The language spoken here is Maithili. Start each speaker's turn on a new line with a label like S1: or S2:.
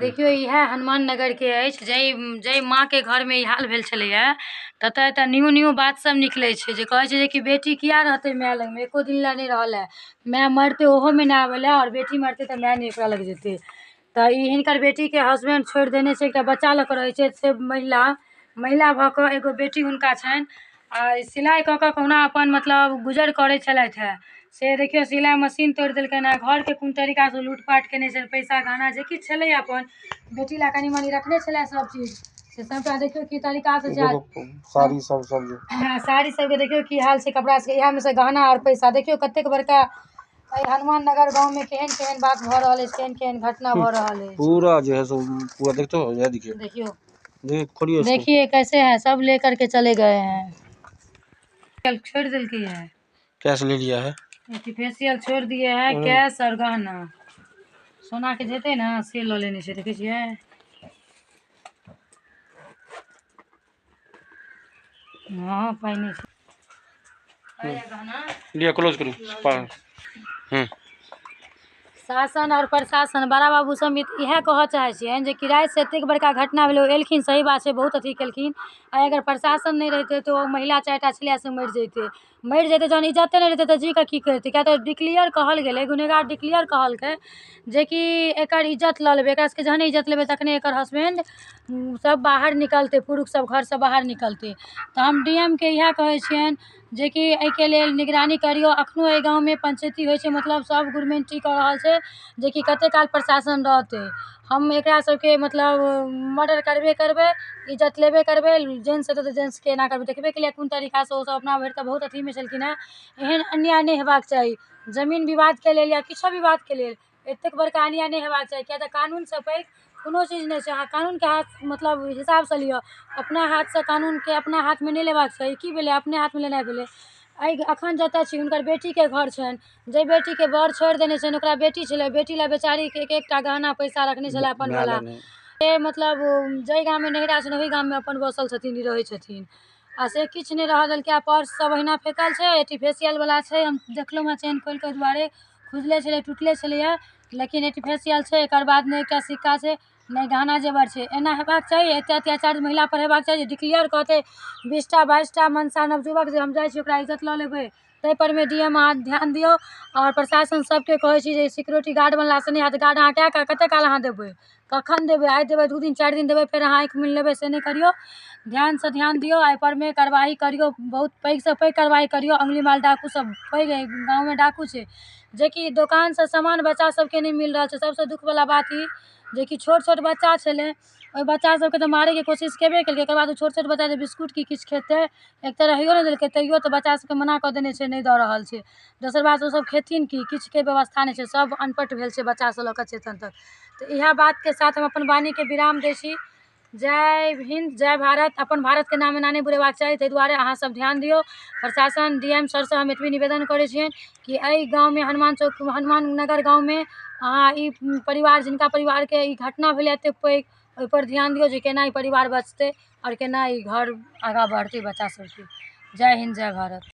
S1: देखियौ, इएह हनुमान नगरके अछि। जाहि जाहि माँके घरमे ई हाल भेल छलैए, ततऽ एतऽ न्यू न्यू बात सब निकलै छै जे कहै छै जे कि बेटी किया रहतै माय लगमे, एको दिन लए नहि रहल है। माय मरतै ओहोमे नहि आबै लए, आओर बेटी मरतै तऽ माय नहि ओकरा लग जेतै। तऽ ई हिनकर बेटीके हसबैंड छोड़ि देने छै, एकटा बच्चा लऽ कऽ रहै छै। से महिला महिला भऽ कऽ एगो बेटी हुनका छनि आ सिलाइ कऽ कऽ कहुना अपन मतलब गुजर करै छलथि हेँ। से देखियौ, सिलाइ मशीन तोड़ि देलकनि हेँ। घरके कोन तरीकासँ लूटपाट केने छनि, पैसा गहना जे किछु छलैए, अपन बेटी लए कनि मनि रखने छलै सब चीज, से सबटा देखियौ की तरीकासँ छै।
S2: साड़ी सब सब जे
S1: हँ, साड़ी सबके देखियौ की हाल छै, कपड़ा सबके। इएहमे से गहना आओर पैसा देखियौ कतेक बड़का एहि हनुमान नगर गाँवमे केहन केहन बात भऽ रहल अछि, केहन केहन घटना भऽ रहल अछि।
S2: पूरा जो है सो पूरा देखते हो, यह देखिए।
S1: देखियौ,
S2: देखिए, खोलिए इसको।
S1: देखिए कैसे है, सब लेकर के चले गए हैं। छोड़ देलकै है।
S2: कैश ले लिया है।
S1: अथी फेसियल छोड़ दिए है, कैश और गहना सोना के जेतै ने से लऽ लेने छै। देखै छियै? हँ, पाइ नहि छै। पाइ आ गहना।
S2: लिया, क्लोज करो।
S1: शासन आओर प्रशासन, बड़ा बाबू सब, इएह कहऽ चाहै छियनि जे कि रातिसँ एतेक बड़का घटना भेलै, ओ एलखिन, सही बात छै, बहुत अथी केलखिन। आ अगर प्रशासन नहि रहितै तऽ ओ महिला चारि टा छलै से मरि जैतै। मरि जेतै, जहन इज्जते नहि रहितै तऽ जी कऽ की करितै? किएक तऽ डिक्लेयर कहल गेलै, गुनेगार डिक्लेयर कहलकै जेकि एकर इज्जत लऽ लेबै। एकरा सबके जहने इज्जत लेबै तखने एकर हसबैंड सब बाहर निकलतै, पुरुष सब घरसँ बाहर निकलतै। तऽ हम डी एम के इएह कहै छियनि जेकि एहिके लेल निगरानी करियौ। एखनो एहि गाँवमे पंचायती होइ छै, मतलब सब गुरमेंटी कऽ रहल छै जेकि कते काल प्रशासन रहतै। हम एकरा सबके मतलब मर्डर करबे करबै, इज्जत लेबे करबै। जेंट्स हेतै तऽ जेंट्सके एना करबै। देखबे केलियै कोन तरीकासँ ओसब अपना भरि तऽ बहुत अथीमे छलखिन हेँ। एहन अन्याय नहि हेबाक चाही। जमीन विवादके लेल या किछो विवादके लेल एतेक बड़का अन्याय नहि हेबाक चाही, किएक तऽ कानूनसँ पैघ कोनो चीज नहि छै। अहाँ कानूनके हाथ मतलब हिसाबसँ लिअ, अपना हाथसँ कानूनके अपना हाथमे नहि लेबाक चाही। की भेलै अपने हाथमे लेनाइ भेलै? एहि एखन जतऽ छी, हुनकर बेटीके घर छनि। जाहि बेटीके बर छोड़ि देने छनि, ओकरा बेटी छलै। बेटी लए बेचारीके एक एकटा गहना पैसा रखने छलै अपन
S2: माय
S1: वला
S2: लग।
S1: से मतलब जाहि गाममे नैहरा छनि ओहि गाममे अपन बसल छथिन, रहै छथिन, आ से किछु नहि रहऽ देलकै। आ पर्स सब ओहिना फेकल छै। अथी फेसियल वला छै, हम देखलहुँ हँ, चेन खोलि कऽ ओहि दुआरे खुजले छलै, टूटले छलैए, लेकिन एटी फेसियल छै। एकर बाद नहि एकटा सिक्का छै, नहि गहना जेवर छै। एना हेबाक चाही? एते अत्याचार महिला पर हेबाक चाही जे डिक्लेयर कहतै 20टा 22टा मनसा नवयुवक जे हम जाइ छी, ओकरा इज्जत लऽ लेबै? ताहि पर मे डी एम अहाँ ध्यान दियौ आओर प्रशासन सबके कहै छी जे सिक्योरिटी गार्ड बनलासँ नहि हैत। गार्ड अहाँ कए कते काल अहाँ देबै? कखन देबै? आइ देबै, 2 दिन 4 दिन देबै, फेर अहाँ आँखि मुनि लेबै, से नहि करियौ। ध्यानसँ ध्यान दियौ, एहिपर मे कार्रवाही करियौ, बहुत पैघसँ पैघ कार्रवाही करियौ। अंगुलीमाल डाकू सब पैघ गाँवमे डाकू छै, जेकि दोकानसँ सामान बच्चा सबके नहि मिल रहल छै। सबसँ दुःखवला बात ई जेकि छोट छोट बच्चा छलै, ओहि बच्चा सबके तऽ मारैके कोशिश केबे केलकै। एकर बाद ओ छोट छोट बच्चा जे बिस्कुट की किछु खेतै, एक तऽ रहैयो नहि देलकै, तैयो तऽ बच्चा सबके मना कऽ देने छै, नहि दऽ रहल छै। दोसर बात, ओसब खेथिन की? किछुके व्यवस्था नहि छै। सब अनपढ़ भेल छै, बच्चासँ लऽ कऽ चेतन तक। तऽ इएह बातके साथ हम अपन वाणीके विराम दै छी। जय हिन्द, जय भारत। अपन भारतके नाम एना नहि बुरेबाक चाही, ताहि दुआरे अहाँसब ध्यान दियौ। प्रशासन, डी एम सरसँ हम एतबे निवेदन करै छियनि कि एहि गाँवमे, हनुमान चौक, हनुमान नगर गाँवमे अहाँ ई परिवार, जिनका परिवारके ई घटना भेलै एतेक पैघ, ओहिपर ध्यान दियौ जे केना ई परिवार बचतै आओर केना ई घर आगाँ बढ़तै बच्चा सबके। जय हिन्द, जय भारत।